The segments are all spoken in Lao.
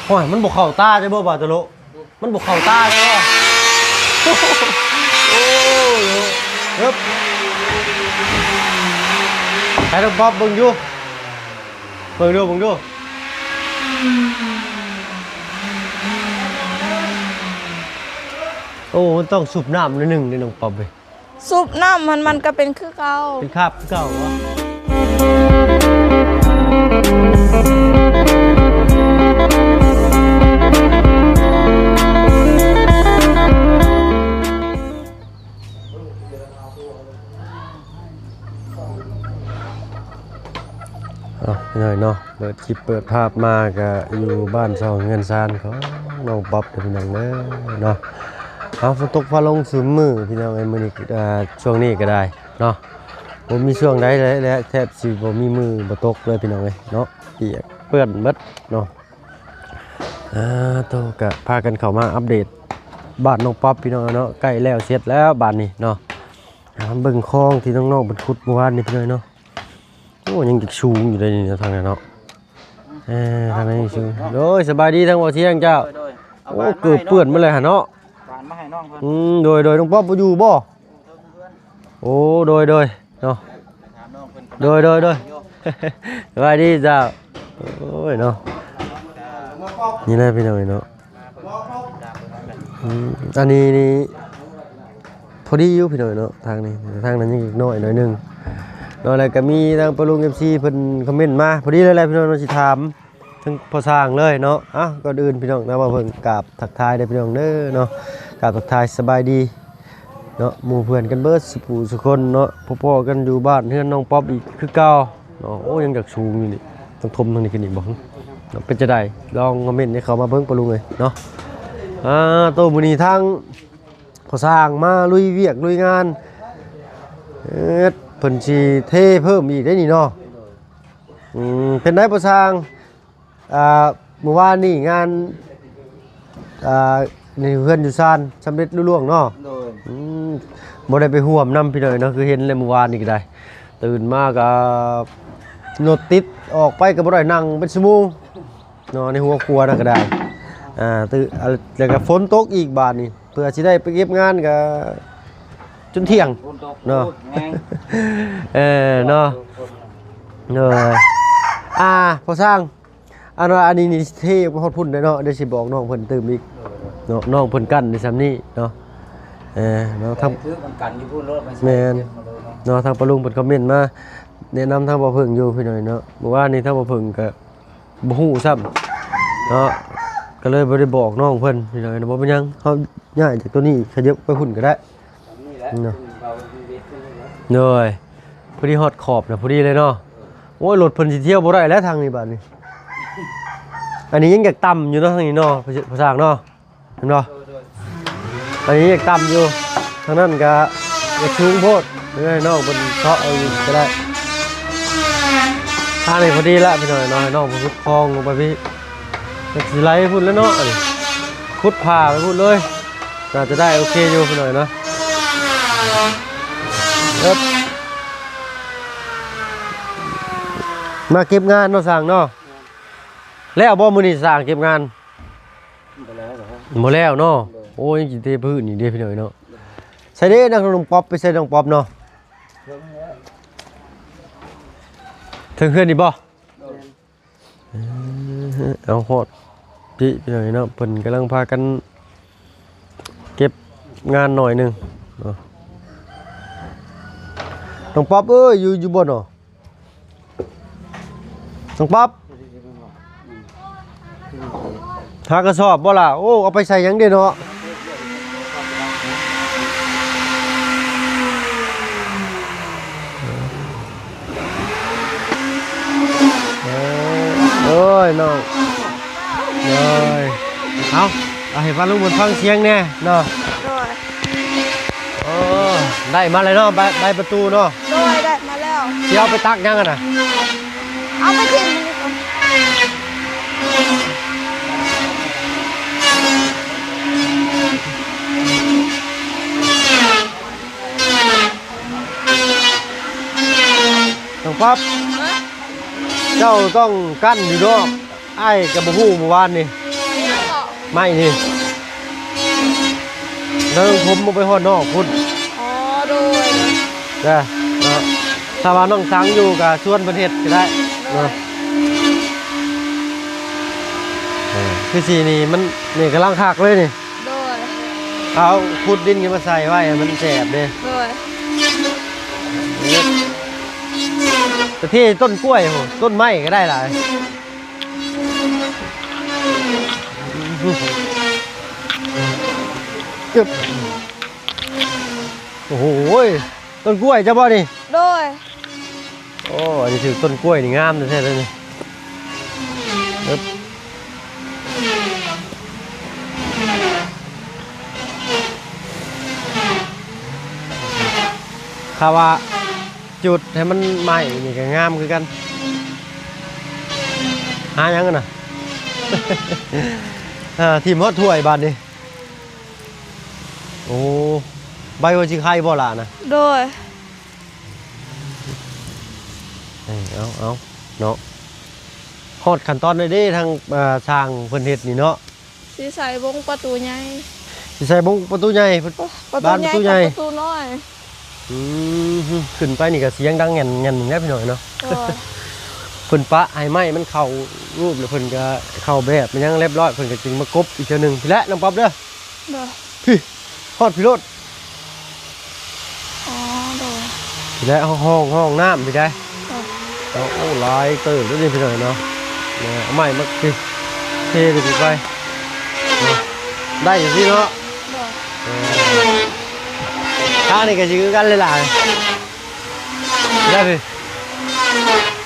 ໂອ້ຍ ມັນບໍ່ເຂົ້າຕາເຈົ້າບໍ່ ບາໂຕໂລ? ມັນບໍ່ເຂົ້າຕາເຈົ້າບໍ່? ໂອ້ຍ ເອີບ ໃຫ້ນ້ອງປັອບເບິ່ງຢູ່ ເບິ່ງດູ ເບິ່ງດູ. ໂອ້ ມັນຕ້ອງສູບນ້ຳໜ້ອຍໜຶ່ງເດ້ນ້ອງປັອບເອີຍ. ສູບນ້ຳຫັ້ນມັນກໍເປັນຄືເກົ່າ ເປັນຄາບຄືເກົ່າບໍ? ເອົາ ພີ່ນ້ອງເນາະ ເປີດຄລິບເປີດພາບມາກະຢູ່ບ້ານຊ່ອງເຮືອນຊານຂອງນ້ອງປັອບເດີພີ່ນ້ອງເດີເນາະ. ເອົາ ຝົນຕົກຟ້າລົງຊຸມມື້ພີ່ນ້ອງເອີຍ ມື້ນີ້ ເອີ ຊ່ວງນີ້ກໍໄດ້ເນາະ ບໍ່ມີຊ່ວງໃດແຫຼະ ແທບຊິບໍ່ມີມື້ບໍ່ຕົກເລີຍພີ່ນ້ອງເອີຍເນາະ ປຽກເປື້ອນເບິດເນາະ. ອາ ໂຕ ກະພາກັນເຂົ້າມາອັບເດດບ້ານນ້ອງປັອບພີ່ນ້ອງເນາະ ໃກ້ແລ້ວເສັດແລ້ວບ້ານນີ້ເນາະ. ອາ ເບິ່ງຄອງທີ່ນ້ອງໆເພິ່ນຂຸດມື້ວານນີ້ພີ່ນ້ອງເນາະ. ໂອ້ ຍັງຈັກສູງຢູ່ເດ້ນີ້ເນາະ ທາງນັ້ນເນາະ. ເອີ ທາງນັ້ນຍັງສູງ. ໂດຍ ສະບາຍດີທາງບໍ່ທຽງເຈົ້າ. ໂດຍ ໂດຍ ໂອ້ ເກີບເປື້ອນໝົດເລີຍຫັ້ນເນາະ. ຫວານມາໃຫ້ນ້ອງເພິ່ນ. ອືມ ໂດຍ ໂດຍ ນ້ອງປັອບບໍ່ຢູ່ບໍ່? ໂອ້ ໂດຍ ໂດຍ ເນາະ. ໂດຍ ໂດຍ ໂດຍ ສະບາຍດີເຈົ້າ. ໂອ້ຍເນາະ ນີ້ແຫຼະພີ່ນ້ອງເນາະ. ອືມ ອັນນີ້ນີ້ພໍດີຢູ່ພີ່ນ້ອງເນາະ ທາງນີ້ ທາງນັ້ນຍັງອີກໜ້ອຍໜ້ອຍໜຶ່ງເນາະ. ແລ້ວກໍມີທາງປ້າລຸງ ເອັຟຊີ ເພິ່ນຄອມເມັນມາພໍດີເລີຍແຫຼະພີ່ນ້ອງເນາະ ຊິຖາມທາງພໍ່ຊ່າງເລີຍເນາະ. ອ່ະ ກ່ອນອື່ນພີ່ນ້ອງນະ ບ່າວເຜິ້ງກາບທັກທາຍເດີພີ່ນ້ອງເດີເນາະ ກາບທັກທາຍສະບາຍດີເນາະ ໝູ່ເພື່ອນກັນເບິດສູ່ຜູ້ສູ່ຄົນເນາະ. ພໍ້ໆກັນຢູ່ບ້ານເຮືອນນ້ອງປັອບອີກຄືເກົ່າ. ເນາະ ໂອ້ ຍັງຢາກສູງຢູ່ນີ້ ຕ້ອງຖົມທາງນີ້ຂຶ້ນອີກບໍ່ເນາະ? ເປັນຈັ່ງໃດ ລອງຄອມເມັນໃຫ້ເຂົ້າມາເບິ່ງປ້າລຸງເອີຍເນາະ. ອ່າ ໂຕ ມື້ນີ້ທາງພໍ່ຊ່າງມາລຸຍວຽກລຸຍງານ ເອີ ເພິ່ນຊິເທເພີ່ມອີກໄດ໋ນີ້ເນາະ. ອືມ ເປັນໃດພໍ່ຊ່າງ ອ່າ ມື້ວານນີ້ງານ ອ່າ ໃນເຮືອນຢູ່ຊານສຳເລັດລຸລ່ວງເນາະ. ໂດຍ ອືມ ບໍ່ໄດ້ໄປຮ່ວມນຳພີ່ນ້ອງເນາະ ຄືເຫັນແລ້ວມື້ວານນີ້ກໍໄດ້ ຕື່ນມາກໍລົດຕິດ ອອກໄປກໍບໍ່ໄດ້ນັ່ງເປັນຊົ່ວໂມງເນາະ ໃນຫົວຄົວນະກໍໄດ້. ອ່າ ຕື່ນ ອ່າ ແລ້ວກໍຝົນຕົກອີກບາດນີ້ ເພື່ອຊິໄດ້ໄປເກັບງານກໍຈົນທ່ຽງເນາະ. ເອີ ເນາະ ໂດຍ ອ່າ ພໍ່ຊ່າງ ອັນວ່າອັນນີ້ນີ້ເທໄປຮອດພຸ້ນໄດ້ເນາະ ດຽວຊິບອກນ້ອງເພິ່ນຕື່ມອີກເນາະ. ນ້ອງເພິ່ນກັ້ນໄດ້ຊ່ຳນີ້ເນາະ. ເອີ ເນາະ ທາງ ຖືມັນກັນຢູ່ພຸ້ນໂລດ ມັນ ແມ່ນ ເກັບມາເລີຍເນາະ ເນາະ. ທາງປ້າລຸງເພິ່ນຄອມເມັນມາແນະນຳທາງບ່າວເຜິ້ງຢູ່ພີ່ນ້ອງເນາະ. ມື້ວານນີ້ທາງບ່າວເຜິ້ງກໍບໍ່ຮູ້ຊ້ຳເນາະ ກໍເລີຍບໍ່ໄດ້ບອກນ້ອງເພິ່ນພີ່ນ້ອງເນາະ. ບໍ່ເປັນຫຍັງ ເຮົາຍ້າຍຈາກໂຕນີ້ຂະຫຍັບໄປພຸ້ນກໍໄດ້. ເນາະ ໂດຍ ພໍດີຮອດຂອບນະ ພໍດີເລີຍເນາະ. ໂອ້ຍ ລົດເພິ່ນຊິທ່ຽວບໍ່ໄດ້ແລ້ວທາງນີ້ບາດນີ້. ອັນນີ້ຍັງຢາກຕ່ຳຢູ່ເນາະ ທາງນີ້ເນາະ ພໍ່ຊ່າງເນາະ ເຫັນບໍ່? ອັນນີ້ຍັງຕ່ຳຢູ່ ທາງນັ້ນກະຢາກສູງໂພດ ໃຫ້ນ້ອງເພິ່ນເຊາະເອົາຢູ່ກໍໄດ້. ທາງນີ້ພໍດີລະພີ່ນ້ອງເນາະ ໃຫ້ນ້ອງເພິ່ນຂຸດຄອງລົງໄປພີ້ ກໍຊິໄຫຼໄປພຸ້ນແລ້ວເນາະ. ອັນນີ້ຂຸດຜ່າໄປພຸ້ນເລີຍ ໜ້າຈະໄດ້ໂອເຄຢູ່ພີ່ນ້ອງເນາະ. ເອີບ ມາເກັບງານເນາະຊ່າງເນາະ. ແລ້ວບໍ່ມື້ນີ້ຊ່າງເກັບງານ? ບໍ່ແລ້ວ ບໍ່ແລ້ວເນາະ. ໂດຍ ໂອ້ຍ ຍັງຊິເທພື້ນອີກເດ້ພີ່ນ້ອງເນາະ. ໃສເດ້ນ້ອງ ນ້ອງປັອບ ໄປໃສນ້ອງປັອບເນາະ? ເທິງເຮືອນນີ້ບໍ່? ໂດຍ ເອີ ເອົາຮອດພີ້ພີ່ນ້ອງເນາະ ເພິ່ນກຳລັງພາກັນເກັບງານໜ້ອຍໜຶ່ງເນາະ. ນ້ອງປັອບເອີຍ ຢູ່ ຢູ່ບໍ່ເນາະ? ນ້ອງປັອບ ຫາກະສອບບໍ່ລະ? ໂອ້ ເອົາໄປໃສ່ຫຍັງເດເນາະ? ເອີ ໂອ້ຍ ນ້ອງ ໂດຍ ເອົາ ເອົາໃຫ້ປ້າລຸງເພິ່ນຟັງສຽງແດ່ເນາະ. ໂດຍ ໂອ້ ໄດ້ມາແລ້ວເນາະ ໃບ ໃບປະຕູເນາະ. ໂດຍ ໄດ້ມາແລ້ວ ຊິເອົາໄປຕັກຫຍັງຫັ້ນນະ? ເອົາໄປຖິ້ມມັນດີກວ່າ. ນ້ອງປັອບ ເຈົ້າຕ້ອງກັ້ນຢູ່ເນາະ ອ້າຍກໍບໍ່ຮູ້ມື້ວານນີ້. ໄມ້ນີ້ ແລ້ວຜົມບໍ່ໄປຮອດນອກພຸ້ນ. ອໍ ໂດຍ ເດີ ເນາະ ຖ້າວ່ານ້ອງສັງຢູ່ກໍຊວນເພິ່ນເຮັດກໍໄດ້ ໂດຍ ເນາະ. ເອີ ຄືຊິນີ້ມັນ ນີ້ກຳລັງຄັກເລີຍນີ້. ໂດຍ ເອົາຂຸດດິນຂຶ້ນມາໃສ່ໄວ້ໃຫ້ມັນແສບເດ້. ໂດຍ ແຕ່ທີ່ຕົ້ນກ້ວຍພຸ້ນ ຕົ້ນໄມ້ກໍໄດ້ຫຼາຍ. ໂອ້ໂຫ ຕົ້ນກ້ວຍເຈົ້າບໍ່ນີ້? ໂດຍ ໂອ້ ອັນນີ້ຖືກຕົ້ນກ້ວຍນີ້ງາມແທ້ໆເລີຍນີ້. ຖ້າວ່າ ຈຸດໃຫ້ມັນໄໝ້ນີ້ກໍງາມຄືກັນ. ຫາຫຍັງຫັ້ນນະ? ເອີ ຖິ້ມຮອດຖ້ວຍບາດນີ້. ໂອ້ ໃບຫົວຊິໄຄບໍ່ລະນະ? ໂດຍ ເອີ ເອົາ ເອົາ ເນາະ. ຮອດຂັ້ນຕອນໃດເດ້ ທາງ ເອີ ຊ່າງເພິ່ນເຮັດນີ້ເນາະ? ຊິໃສ່ບົງປະຕູໃຫຍ່ ຊິໃສ່ບົງປະຕູໃຫຍ່ ໂອ້ ປະຕູໃຫຍ່ ບານປະຕູໃຫຍ່ ປະຕູນ້ອຍ. ອືມ ຂຶ້ນໄປນີ້ກໍສຽງດັງແງ່ນໆແລ້ວພີ່ນ້ອງເນາະ. ໂດຍ ເພິ່ນປະໃຫ້ໄມ້ມັນເຂົ້າຮູບ ແລ້ວເພິ່ນກໍເຂົ້າແບບຫຍັງຮຽບຮ້ອຍ ເພິ່ນກໍຈຶ່ງມາກົບອີກເທື່ອໜຶ່ງ. ພີ້ແຫຼະນ້ອງປັອບເດີ ໂດຍ ພີ້ ຮອດພີ້ໂລດ. ອໍ ໂດຍ ພີ້ແຫຼະ ຫ້ອງ ຫ້ອງນ້ຳພີ້ໃດ໋. ໂດຍ ໂອ້ ຫຼາຍເຕີບເດ້ພີ່ນ້ອງເນາະ. ເອົາໄມ້ມາເທ ເທລົງໄປ ໄດ້ຢູ່ຕິເນາະ. ໂດຍ ເອີ ທາງນີ້ກໍຊິຄືກັນຫຼາຍໆ ໄດ້ພີ່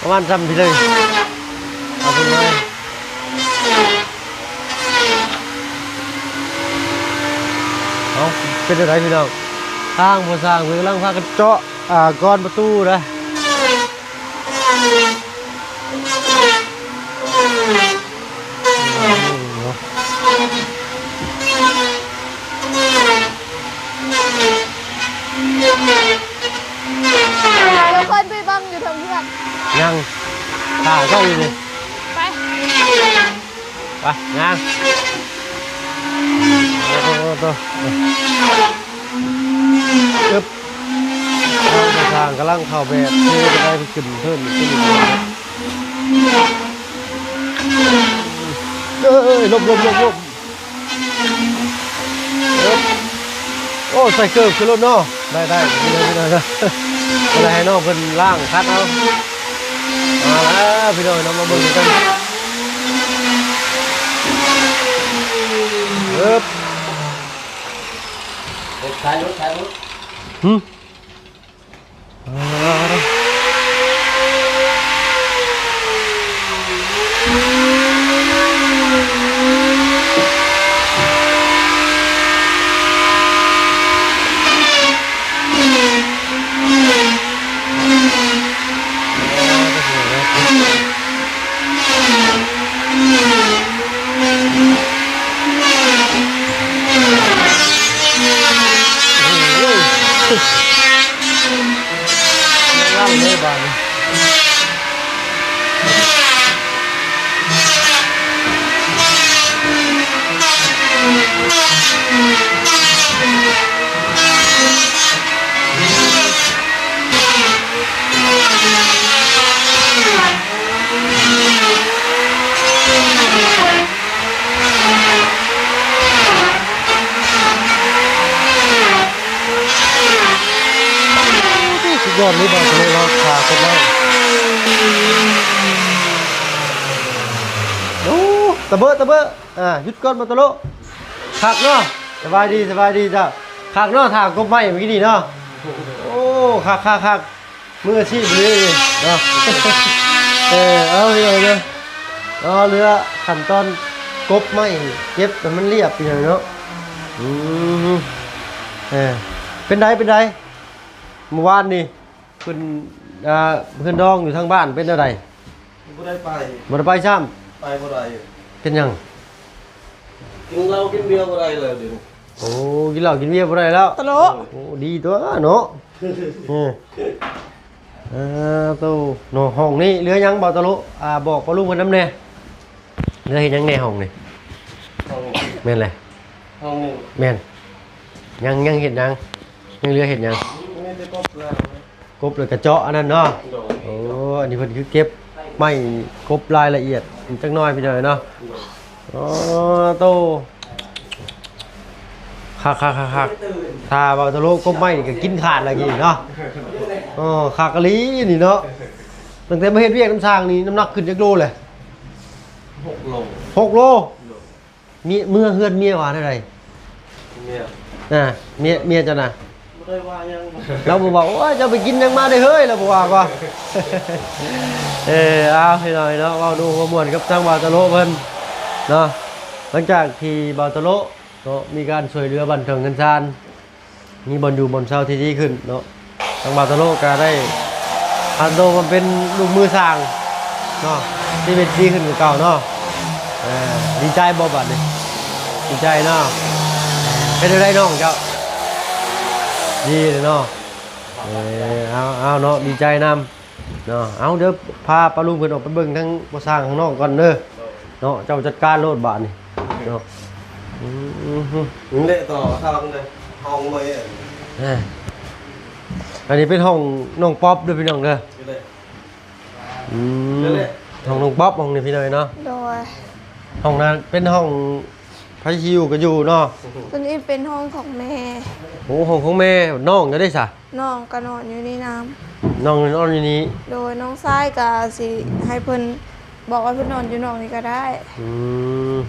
ປະມານຊ່ຳພີ້ເລີຍ. ເອົາເພິ່ນມາ ເອົາ ເປັນຈັ່ງໃດພີ່ນ້ອງ? ທາງຜູ້ສ້າງເພິ່ນກຳລັງພາກັນເຈາະ ອ່າ ກອນປະຕູນະ. ດຽວຄ່ອຍໄປເບິ່ງຢູ່ເທິງເຮືອນ. ຍັງ ຖ້າເຈົ້າຢູ່ນີ້ ໄປ ໄປຍ່າງ ໂອ້ໂຫ ໂອ້ໂຫ ອຶບ ທາງກຳລັງເຂົ້າແບບ ເທບັນໄດຂຶ້ນເທິງຂຶ້ນ. ເອີຍ ຫຼົບໆໆໆ ອຶບ ໂອ້ ໃສ່ເກີບຂຶ້ນລົດເນາະ. ໄດ້ໆ ໄດ້ໆ ໄດ້ ໃຫ້ນ້ອງເພິ່ນລ້າງຂັດເອົາ. ມາແລ້ວພີ່ນ້ອງເນາະ ມາເບິ່ງກັນ ເອີບ ລົດໄຖ ລົດໄຖ ລົດ ຫຶ ອ່າສຸດຍອດເລີຍ ບ່າວສະເລາະ ຂາຄົນເຮົາ ໂອ້ ຕະເບີ ຕະເບີ ອ່າ ຢຸດກ່ອນ ບ່າວຕະໂລະ ຄັກເນາະ. ສະບາຍດີ ສະບາຍດີເຈົ້າ ຄັກເນາະ ຖ້າກົບໄມ້ມື້ກີ້ນີ້ເນາະ. ໂອ້ ຄັກໆໆ ມືອາຊີບເລີຍເນາະ. ເອີ ເອົາ ເອົາ ເອົາ ເຫຼືອຂັ້ນຕອນກົບໄມ້ ເກັບໃຫ້ມັນລຽບ ເປັນຫຍັງເນາະ. ອືມ ເອີ ເປັນໃດ ເປັນໃດ ມື້ວານນີ້ ເພິ່ນ ອ່າ ເຮືອນດອງຢູ່ທາງບ້ານເປັນແນວໃດ? ບໍ່ໄດ້ໄປ ບໍ່ໄດ້ໄປຊ້ຳ ໄປບໍ່ໄດ້. ເປັນຫຍັງ? ກິນເຫຼົ້າກິນເບຍບໍ່ໄດ້ແລ້ວດຽວນີ້. ໂອ້ ກິນເຫຼົ້າກິນເບຍບໍ່ໄດ້ແລ້ວ ຕະໂລະ. ໂອ້ ດີຕົວເນາະ. ເອີ ເອີ ໂຕເນາະ ຫ້ອງນີ້ເຫຼືອຫຍັງ ບ່າວຕະໂລະ? ອ່າ ບອກປ້າລຸງເພິ່ນນຳແດ່ ເຫຼືອເຮັດຫຍັງແດ່ຫ້ອງນີ້? ຫ້ອງ ແມ່ນແຫຼະ ຫ້ອງໜຶ່ງ ແມ່ນ. ຍັງ ຍັງເຮັດຫຍັງ? ຍັງເຫຼືອເຮັດຫຍັງ? ມີແຕ່ກົບແລ້ວ ກົບແລ້ວກະເຈາະອັນນັ້ນເນາະ. ໂດຍ. ໂອ້ ອັນນີ້ເພິ່ນຄືເກັບໄມ້ ກົບລາຍລະອຽດຈັກໜ້ອຍ ພີ່ນ້ອງເນາະ. ໂດຍ. ໂອ້ ໂຕ ຄັກໆໆໆ ຖ້າເວົ້າຕະໂລກົບໄມ້ນີ້ກໍກິນຂາດລະກີ້ເນາະ. ເອີ ຄັກອີ່ຫຼີນີ້ເນາະ. ຕັ້ງແຕ່ມາເຮັດວຽກນຳຊ່າງນີ້ ນ້ຳໜັກຂຶ້ນຈັກໂລແຫຼະ? ຫົກໂລ. ຫົກໂລ. ໂດຍ. ເມຍ ເມືອເຮືອນເມຍວ່າແນວໃດ? ເມຍ ອ່າ ເມຍ ເມຍເຈົ້ານະ ບໍ່ໄດ້ວ່າຫຍັງ. ລາວບໍ່ເວົ້າ ໂອ້ຍ ເຈົ້າໄປກິນຫຍັງມາເດ້ເຮີ້ຍ ລາວບໍ່ວ່າບໍ່? ເອີ ເອົາ ພີ່ນ້ອງເນາະ ເວົ້າດູຫົວມ່ວນກັບທາງບ່າວຕະໂລເພິ່ນເນາະ. ຫຼັງຈາກທີ່ບ່າວຕະໂລເນາະ ມີການຊ່ວຍເຫຼືອບ້ານຊ່ອງເຮືອນຊານ ມີບ່ອນຢູ່ບ່ອນເຊົາທີ່ດີຂຶ້ນເນາະ, ທາງບ່າວຕະໂລກະໄດ້ຜ່ານໂຕມາເປັນລູກມືຊ່າງເນາະ, ຊີວິດດີຂຶ້ນກວ່າເກົ່າເນາະ. ເອີ ດີໃຈບໍ່ບາດນີ້? ດີໃຈເນາະ. ເປັນແນວໃດນ້ອງເຈົ້າ? ດີເນາະ. ເອີ ເອົາ ເອົາເນາະ ດີໃຈນຳ ເນາະ. ເອົາ ດຽວພາປ້າລຸງເພິ່ນອອກໄປເບິ່ງທາງພໍ່ຊ່າງຂ້າງນອກກ່ອນເດີ ໂດຍ ເນາະ. ເຈົ້າຈັດການໂລດບາດນີ້ ໂດຍ ເນາະ. ອືມ ນີ້ແຫຼະ ຕໍ່ເຂົ້າເລີຍ ຫ້ອງໃໝ່. ອ່າ ອັນນີ້ເປັນຫ້ອງນ້ອງປັອບເດີພີ່ນ້ອງເດີ. ນີ້ແຫຼະ ອືມ ນີ້ແຫຼະ ຫ້ອງນ້ອງປັອບ ຫ້ອງນີ້ພີ່ນ້ອງເນາະ. ໂດຍ. ຫ້ອງນັ້ນເປັນຫ້ອງ ໃຜຊິຢູ່ກໍຢູ່ເນາະ. ໂຕນີ້ເປັນຫ້ອງຂອງແມ່. ໂອ້ ຫ້ອງຂອງແມ່. ນ້ອງຢູ່ໃດຊະ? ນ້ອງກໍນອນຢູ່ນີ້ນຳ. ນ້ອງນອນຢູ່ນີ້. ໂດຍ. ນ້ອງຊາຍກໍຊິໃຫ້ເພິ່ນ ບອກໃຫ້ເພິ່ນນອນຢູ່ນອກນີ້ກໍໄດ້. ອືມ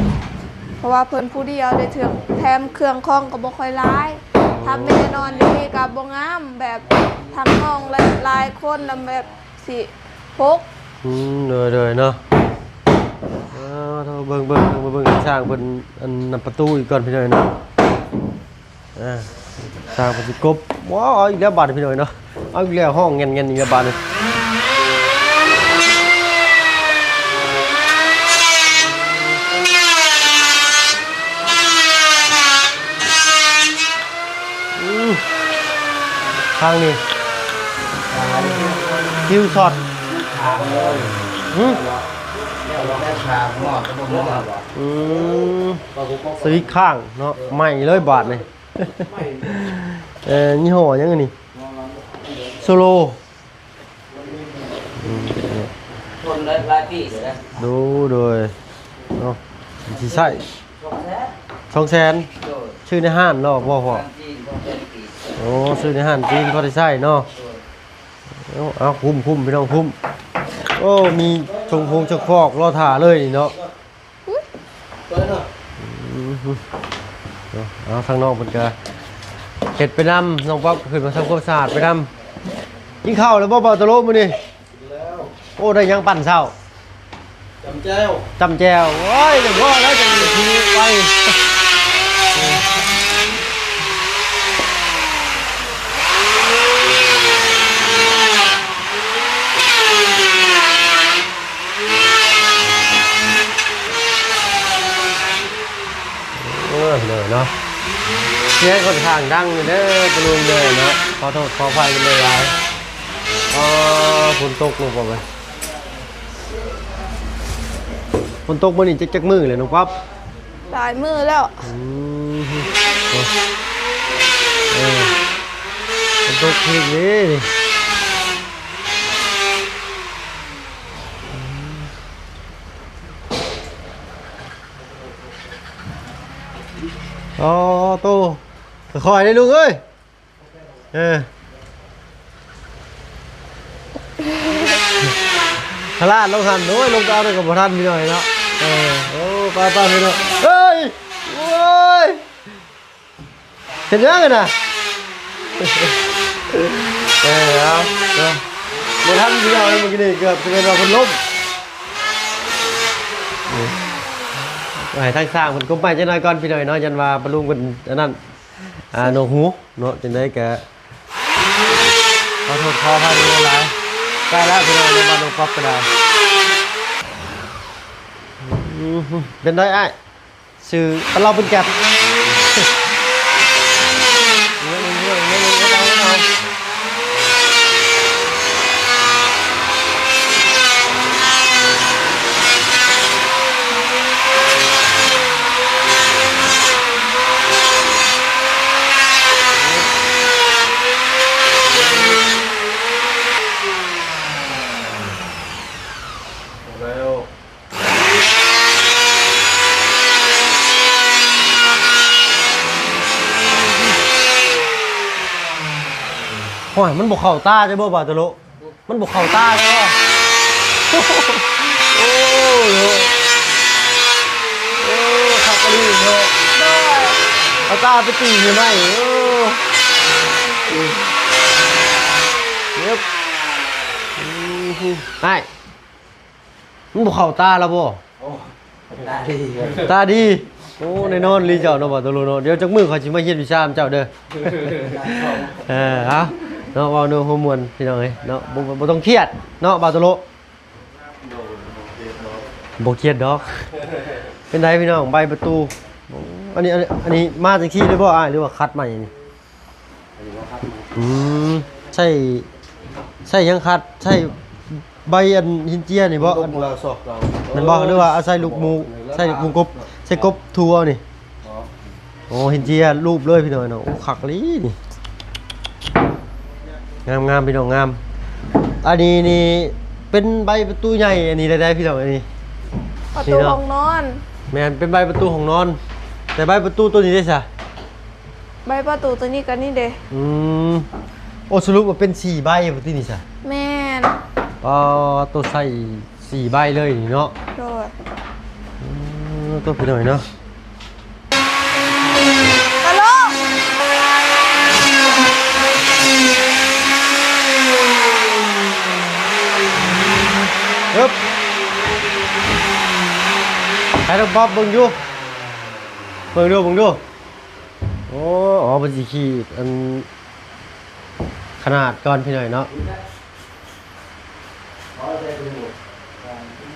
ເພາະວ່າເພິ່ນຜູ້ດຽວເດ້ ເຖິງແຖມເຄື່ອງຂອງກໍບໍ່ຄ່ອຍຫຼາຍ. ອໍ ຖ້າແມ່ນອນຢູ່ນີ້ກໍບໍ່ງາມ ແບບທັງຫ້ອງຫຼາຍໆຄົນ ແລ້ວແບບ ຊິຫົກ. ອືມ ໂດຍໆເນາະ. ເອົາ ເບິ່ງໆ ເບິ່ງ ເບິ່ງຊ່າງເພິ່ນ ອັນນັ້ນປະຕູອີກກ່ອນພີ່ນ້ອງເນາະ. ອ່າ ຊ່າງເພິ່ນຊິກົບ. ວ້າວ ເອົາອີກແລ້ວບາດນີ້ພີ່ນ້ອງເນາະ, ເອົາອີກແລ້ວ ຮ້ອງແງ່ນໆອີກແລ້ວບາດນີ້. ອືມ ທາງນີ້ ຄິວຊັອດ ຫືມ ອືມ ສະວິດຄ້າງເນາະ ໄໝ້ເລີຍບາດນີ້. ເອີ ຍີ່ຫໍ້ຫຍັງອັນນີ້? ໂຊໂລ. ອືມ ທົນໄດ້ຫຼາຍປີແລ້ວນະ. ໂດຍ ໂດຍ ເນາະ ຊິໃຊ້ ສອງແສນ ສອງແສນ. ໂດຍ. ຊື້ໃນຮ້ານເນາະ ບໍ່ພໍ? ໂອ້ ຊື້ໃນຮ້ານຈີນພໍໄດ້ໃຊ້ເນາະ. ໂດຍ. ເອົາ ເອົາ ຄຸ້ມໆ ພີ່ນ້ອງ ຄຸ້ມ. ໂອ້ ມີຊົງໂຄງຊົງຄອກລໍຖ້າເລີຍນີ້ເນາະ. ອຸ້ຍ ອືມ ເອົາ ທາງນ້ອງເພິ່ນກະເຮັດໄປນຳ ນ້ອງປັອບກໍຂຶ້ນມາທຳຄວາມສະອາດໄປນຳ. ກິນເຂົ້າແລ້ວບໍ່ ບ່າວຕະໂລມື້ນີ້? ກິນແລ້ວ. ໂອ້ ໄດ້ຫຍັງປັ້ນເຊົ້າ? ຈຳແຈ່ວ ຈຳແຈ່ວ. ໂອ້ຍ ຈະພໍແລ້ວ ຈະມີທີ່ໄປ. ເອີ ເດີເນາະ ສຽງຂ້ອນຂ້າງດັງເດີ ປະລຸງເດີເນາະ. ຂໍໂທດຂໍອະໄພເພິ່ນຫຼາຍໆ. ອໍ ຝົນຕົກລົງບໍ່ເວີຍ? ຝົນຕົກມື້ນີ້ຈັກ ຈັກມື້ແລ້ວນ້ອງປັອບ? ຫຼາຍມື້ແລ້ວ. ອືມ ເອີ ຝົນຕົກອີກເດ້. ອໍ ໂຕ ຄ່ອຍໆເດ້ລູກເອີຍ. ເອີ ພະລາດລົງຫັ້ນ ໂອ້ຍ ລົງໄປເອົາໄດ້ກໍບໍ່ທັນພີ່ນ້ອງເນາະ. ເອີ ໂອ້ ໄປໆ ພີ່ນ້ອງ ເອີຍ ໂອ້ຍ. ເຮັດຫຍັງຫັ້ນນະ? ເອີ ເອົາເນາະ ບໍ່ທັນພີ່ນ້ອງເອີຍ ເມື່ອກີ້ນີ້ເກືອບຈະແມ່ນວ່າເພິ່ນລົ້ມ. ໃຫ້ທາງຊ່າງເພິ່ນກົບໄມ້ຈັກໜ້ອຍກ່ອນພີ່ນ້ອງເນາະ ຢ້ານວ່າປ້າລຸງເພິ່ນອັນນັ້ນ ອ່າ ໜນົວກຫູເນາະ. ຈັ່ງໃດກໍຂໍໂທດຂໍອະໄພຫຼາຍໆ. ໃກ້ແລ້ວພີ່ນ້ອງ ບ້ານນ້ອງປັອບກໍໄດ້. ອືມ ເປັນໃດອ້າຍ? ຊື່ປາເລົາເປັນແກັບ. ແລ້ວ ໂອ້ຍ ມັນບໍ່ເຂົ້າຕາເຈົ້າບໍ່ ບາໂຕໂລ? ມັນບໍ່ເຂົ້າຕາເນາະ. ໂອ້ ໂອ້ ໂອ້ ຄັກອີ່ຫຼີເນາະ. ໂດຍ ເອົາຕາໄປຕີໃຫ້ໄມ້. ໂອ້ ເອີບ ອືມ ອ້າຍ ມັນບໍ່ເຂົ້າຕາລະບໍ່? ໂອ້ ຕາດີ ຕາດີ. ໂອ້ ແນ່ນອນລີເຈົ້າເນາະ ບາໂຕໂລເນາະ. ດຽວຈັກມື້ຂ້ອຍຊິມາຮຽນວິຊານຳເຈົ້າເດີ. ເອີ ເອົາເນາະ ເວົ້າເລື່ອງຫົວມ່ວນພີ່ນ້ອງເອີຍເນາະ. ບໍ່ ບໍ່ຕ້ອງຄຽດເນາະ ບາໂຕໂລ. ບໍ່ຄຽດດອກ. ເປັນໃດພີ່ນ້ອງ ໃບປະຕູ? ອັນນີ້ ອັນນີ້ ອັນນີ້ມາຈັ່ງຊີ້ເລີຍບໍ່ອ້າຍ ຫຼືວ່າຂັດໃໝ່ນີ້? ອືມ ໃຊ້ ໃຊ້ຫຍັງຂັດ? ໃຊ້ໃບອັນຫີນເຈຍນີ້ບໍ່? ແມ່ນບໍ່? ຫຼືວ່າອາໄສລູກໝູ ໃຊ້ລູກໝູກົບ ໃຊ້ກົບຖົ່ວນີ້? ໂອ້ ຫີນເຈຍລູບເລີຍພີ່ນ້ອງເນາະ. ໂອ້ ຄັກອີ່ຫຼີນີ້ ງາມໆ ພີ່ນ້ອງ ງາມ. ອັນນີ້ນີ້ເປັນໃບປະຕູໃຫຍ່ ອັນນີ້ໄດ້ໆ ພີ່ນ້ອງ. ອັນນີ້ປະຕູຫ້ອງນອນ. ແມ່ນ ເປັນໃບປະຕູຫ້ອງນອນ. ແຕ່ໃບປະຕູໂຕນີ້ເດ້ຊະ? ໃບປະຕູໂຕນີ້ກໍນີ້ເດ້. ອືມ ໂອ້ ສະຫຼຸບວ່າເປັນສີ່ໃບບໍ່ຕິນີ້ຊະ? ແມ່ນ. ອໍ ໂຕໃສ່ສີ່ໃບເລີຍນີ້ເນາະ. ໂດຍ. ອືມ ໂຕພີ່ນ້ອງເນາະ. ຕະຫຼົກ ເອີບ ໃຫ້ນ້ອງປັອບເບິ່ງຢູ່ ເບິ່ງດູ ເບິ່ງດູ. ໂອ້ ອໍ ເພິ່ນຊິຂີດອັນຂະໜາດກ່ອນພີ່ນ້ອງເນາະ.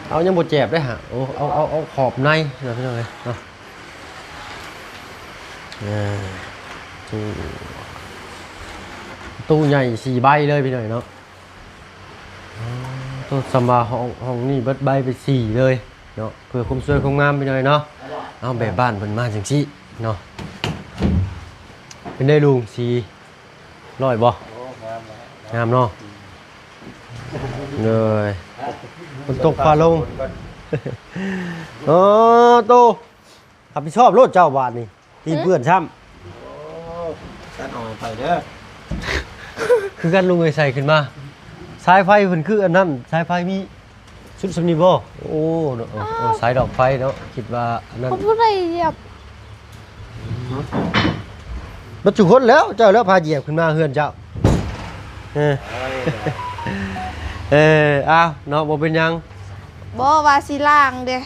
ເອົາ ຍັງບໍ່ແຈບເດ້ຫະ. ໂອ້ ເອົາ ເອົາ ເອົາຂອບໃນເນາະ ພີ່ນ້ອງເອີຍເນາະ. ເອີ ຕູ້ ຕູ້ໃຫຍ່ສີ່ໃບເລີຍພີ່ນ້ອງເນາະ. ອໍ ໂຕ ສ່ຳວ່າຫ້ອງ ຫ້ອງນີ້ເບິດໃບໄປສີ່ເລີຍເນາະ ເພື່ອຄວາມສວຍຄວາມງາມພີ່ນ້ອງເນາະ. ເອົາ ແບບບ້ານເພິ່ນມາຈັ່ງຊີ້ເນາະ. ເປັນໄດລຸງ ສີຫຼ້ອຍບໍ່? ໂອ້ ງາມແລ້ວ ງາມເນາະ. ອືມ ເລີຍ ຝົນຕົກຟ້າລົງ. ໂອ້ ໂຕ ຮັບຜິດຊອບໂລດເຈົ້າບາດນີ້ ຕີນເປື້ອນຊ້ຳ. ໂອ້ ຕັດອອກໃຫ້ຂ້ອຍເດີ. ຄືກັນລຸງເອີຍ ໃສ່ຂຶ້ນມາ. ສາຍໄຟເພິ່ນຄືອັນນັ້ນ ສາຍໄຟມີຊຸດສ່ຳນີ້ບໍ່? ໂອ້ ໂອ້ ສາຍດອກໄຟເນາະ. ຄິດວ່າອັນນັ້ນ ບໍ່ໄດ້ຢຽບ. ບັດຈຸຄົນແລ້ວ ເຈົ້າແລ້ວພາຢຽບຂຶ້ນມາເຮືອນເຈົ້າ. ເອີ ເອີ ອ້າວເນາະ ບໍ່ເປັນຫຍັງ. ບໍ່ ວ່າຊິລ້າງເດ້.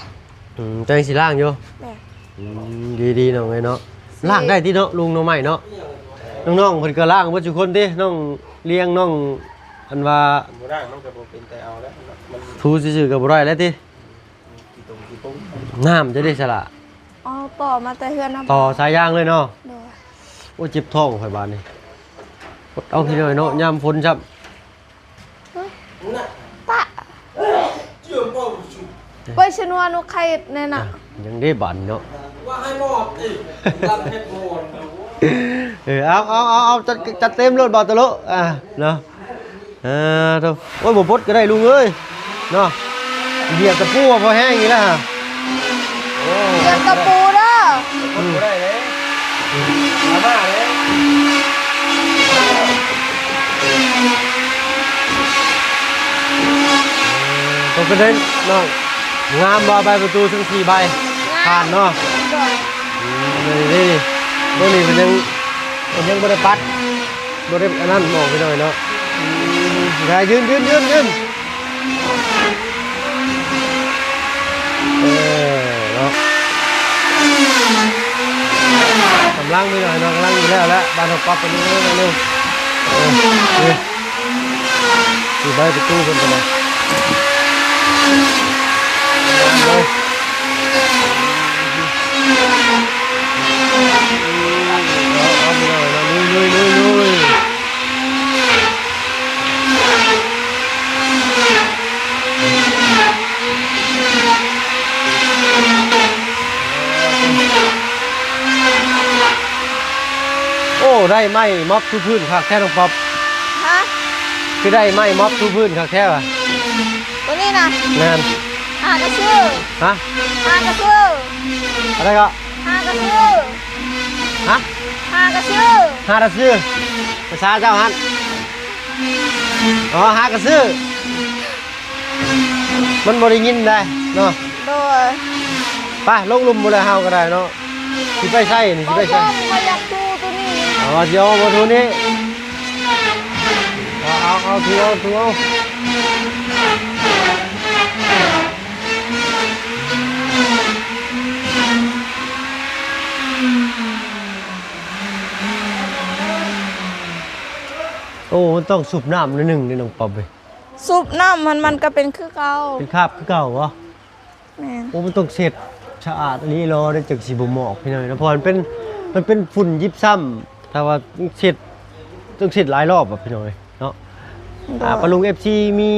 ອືມ ແຕ່ງຊິລ້າງຢູ່. ແມ່ນ. ອືມ ດີໆ ນ້ອງເອີຍເນາະ. ລ້າງໄດ້ຕິເນາະ ລຸງ ໜໍ່ໄມ້ເນາະ. ນ້ອງໆ ເພິ່ນກໍລ້າງເບິດທຸກຄົນຕິ ນ້ອງລຽງ ນ້ອງ ອັນວ່າ ບໍ່ລ້າງມັນກໍບໍ່ເປັນແຕ່ເອົາແລ້ວ ມັນ ຖູຊື່ໆ ກໍບໍ່ໄດ້ແລ້ວຕິ. ອືມ ຂີ້ຕົງຂີ້ຕົງ ນ້ຳຈະໄດ້ສະຫຼະ. ເອົາຕໍ່ມາແຕ່ເຮືອນນຳ ຕໍ່ສາຍຢາງເລີຍເນາະ. ໂດຍ. ໂອ້ຍ ເຈັບທ້ອງຂ້ອຍບາດນີ້. ອົດເອົາພີ່ນ້ອງເນາະ ຍາມຝົນຊ້ຳ. ເຮີ້ຍ ປະ ໄປຊະນວນໂອເຄແນ່ນະ. ອ່ະ ຍັງເດ້ບາດນີ້ເນາະ. ເອີ ເອົາ ເອົາ ເອົາ ເອົາ ຈັດ ຈັດເຕັມໂລດ ບ່າວຕະໂລ. ອ່າ ເນາະ. ເອີ ໂອ້ຍ ບໍ່ປົດກໍໄດ້ລຸງເອີຍເນາະ. ຢຽບຕະປູວ່າພໍແຮງນີ້ລະ. ໂອ້ ຢຽບຕະປູເດີ. ອືມ ບໍ່ໄດ້ເດ້ ອາມ່າເດ້. ເອີ ຕົກກະເດັນເນາະ. ງາມບໍ່ ໃບປະຕູທັງສີ່ໃບ? ງາມ ຜ່ານເນາະ. ໂດຍ. ອືມ ນີ້ ນີ້ ຕົວນີ້ເພິ່ນຍັງ ເພິ່ນຍັງບໍ່ໄດ້ປັດ ບໍ່ໄດ້ອັນນັ້ນ ມອງໄປໜ້ອຍເນາະ. ອືມ ໄດ້ ຢືນ ຢືນ ຢືນ ຢືນ. ເອີ ເນາະ ກຳລັງໄປໜ້ອຍເນາະ ກຳລັງຢູ່ແລ້ວແຫຼະ ບ້ານເຮົາປັບໄປເລື້ອຍໆ ເອີ ນີ້ ນີ້ໃບປະຕູເພິ່ນກໍໄດ້ ເອົາ ເອົາ ເອົາ ລຸຍ ລຸຍ ລຸຍ ລຸຍ. ໂອ້ ໄດ້ໄມ້ມັອບຖູພື້ນຄັກແທ້ນ້ອງປັອບ. ຮະ? ຄືໄດ້ໄມ້ມັອບຖູພື້ນຄັກແທ້ຫວາ? ຕົວນີ້ນະ? ແມ່ນ. ຫາກະຊື້ ຮະ ຫາກະຊື້ ອະໄລກໍ ຫາກະຊື້ ຮະ ຫາກະຊື້ ຫາກະຊື້ ພາສາເຈົ້າຫັ້ນ ອໍ ຫາກະຊື້ ມັນບໍ່ໄດ້ຍິນໄດ໋ເນາະ ໂດຍ ໄປລົງລຸ່ມພຸ້ນແຫຼະ ເຮົາກໍໄດ້ເນາະ ຊິໄປໃສນີ້ ຊິໄປໃສ ບໍ່ ຂ້ອຍຢາກຕູ້ໂຕນີ້ ອໍ ຊິເອົາບໍ່ໂຕນີ້ ເອົາ ເອົາ ເອົາ ຖືເອົາ ຖືເອົາ ໂອ້ ມັນຕ້ອງຊຸບນ້ຳໜ້ອຍໜຶ່ງເດ້ນ້ອງປອບເອີຍ ຊຸບນ້ຳມັນ ມັນກໍເປັນຄືເກົ່າ ເປັນຄາບຄືເກົ່າບໍ? ແມ່ນ ໂອ້ ມັນຕ້ອງເຊັດສະອາດອີ່ຫຼີເນາະ ຈັ່ງຊິບໍ່ໝອກພີ່ນ້ອງເນາະ ເພາະວ່າມັນເປັນ ມັນເປັນຝຸ່ນຢິບຊຳ ຖ້າວ່າເຊັດ ຕ້ອງເຊັດຫຼາຍລອບອະພີ່ນ້ອງເອີຍເນາະ ໂດຍ ອາ ປ້າລຸງ ເອັຟຊີ ມີ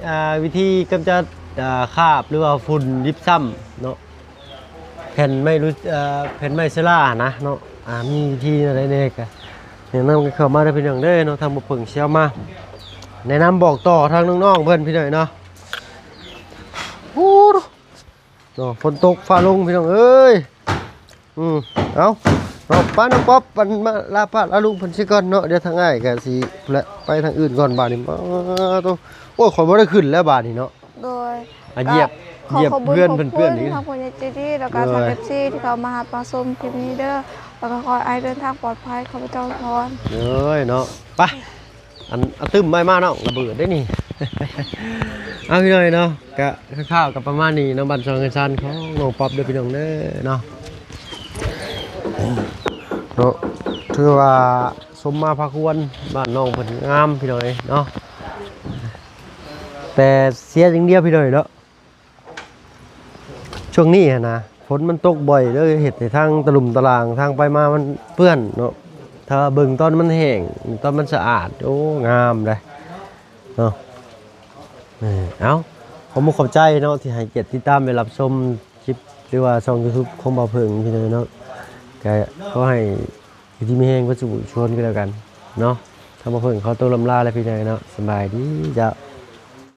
ອາ ວິທີກຳຈັດ ອາ ຄາບ ຫຼືວ່າຝຸ່ນຢິບຊຳເນາະ ແຜ່ນໄມ້ລຸ ເອີ ແຜ່ນໄມ້ເຊລາຫັ້ນນະເນາະ ອາ ມີວິທີແນວໃດແດ່ກະແນະນຳກັນເຂົ້າມາເດີພີ່ນ້ອງເດີເນາະ ທາງບໍ່ເຜິ້ງຊິເອົາມາແນະນຳບອກຕໍ່ທາງນ້ອງໆເພິ່ນພີ່ນ້ອງເນາະ ໂອ້ ເນາະ ຝົນຕົກຟ້າລົງພີ່ນ້ອງເອີຍ ອືມ ເອົາ ເນາະ ໄປນ້ອງປອບ ອັນ ມາລາປ້າລາລຸງເພິ່ນຊິກ່ອນເນາະ ດຽວທາງອ້າຍກໍຊິພຸ້ນແຫຼະ ໄປທາງອື່ນກ່ອນບາດນີ້ ໂອ້ ໂອ້ຍ ຂ້ອຍບໍ່ໄດ້ຂຶ້ນແລ້ວບາດນີ້ເນາະ ໂດຍ ອາ ຢຽບ ຢຽບເພື່ອນເພິ່ນເປື້ອນອີກ ທາງຜູ້ໃຫຍ່ໃຈດີ ແລ້ວກໍທາງ ໂດຍ ເອັຟຊີ ທີ່ເຂົ້າມາຮັບມາຊົມຄລິບນີ້ເດີ ແລ້ວກໍຂໍໃຫ້ເດີນທາງປອດໄພ ຂໍພະເຈົ້າພອນ ໂດຍ ເນາະ ໄປ ອັນ ເອົາຕຶ້ມໄວ້ມານ້ອງ ລະເບີດເດ້ນີ້ ເອົາ ພີ່ນ້ອງເນາະ ກະຄ່າວໆ ກະປະມານນີ້ເນາະ ບ້ານຊ່ອງເຮືອນຊານຂອງນ້ອງປອບເດີພີ່ນ້ອງເດີເນາະ ເນາະ ຖືວ່າສົມມາພາຄວນ ບ້ານນ້ອງເພິ່ນງາມພີ່ນ້ອງເອີຍເນາະ ແຕ່ເສຍຢ່າງດຽວພີ່ນ້ອງເນາະ ຊ່ວງນີ້ຫັ້ນນະ ຝົນມັນຕົກບ່ອຍ ເລີຍເຮັດໃຫ້ທາງຕະລຸ່ມຕະລ່າງ ທາງໄປມາມັນເປື້ອນເນາະ ຖ້າເບິ່ງຕອນມັນແຫ້ງ ຕອນມັນສະອາດ ໂອ້ ງາມເດ້ເນາະ ເອີ ເອົາ ຂອບມຸກຂອບໃຈເນາະ ທີ່ໃຫ້ກຽດຕິດຕາມ ແລະ ຮັບຊົມຄລິບ ຫຼືວ່າຊ່ອງຢູທູບຂອງບ່າວເຜິ້ງພີ່ນ້ອງເນາະ ກະຂໍໃຫ້ຢູ່ດີມີແຮງເບິດສູ່ຜູ້ສູ່ຄົນກໍແລ້ວກັນເນາະ ທາງບ່າວເຜິ້ງຂໍຕົວລ່ຳລາແລ້ວພີ່ນ້ອງເນາະ ສະບາຍດີເຈົ້າ.